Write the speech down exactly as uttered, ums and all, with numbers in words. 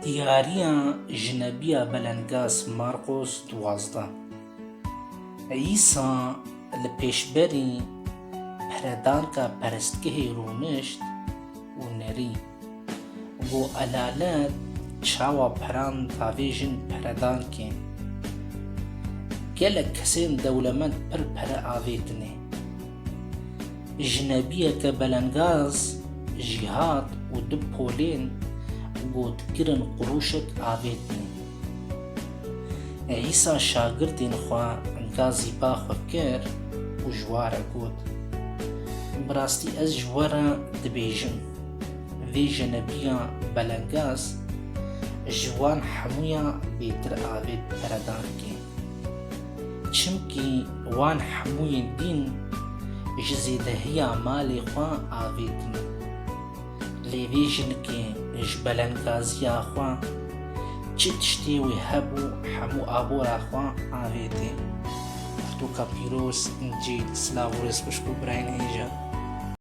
Diyariya jinebiya belengaz, Marqos duwazdeh. Îsa li pêşberî peredanka perestgehê rûnişt û nerî. Got, elalet çawa peran da vê jin peredankê. Gelek kesên dewlemend pir pere avêtinê. Jinebiyeke belengaz jî hat û du polên got kirin qurûşek avêtinê. Îsa şagirdên xwe gazî ba xwe kir û ji wa re got, bi rastî ez ji we re dibêjim, vê jinebiya belengaz ji wan hemûya bêtir avêt peredankê. Çimkî wan hemûyên dîn ji zêdehiya malê xwe avêtin. Lê vê jinikê ji belengaziya xwe çi tiştê wê hebû, hemû abora xwe avêtê. Pirtûka pîroz, cî silav û rêz xweşik û birayên hêja.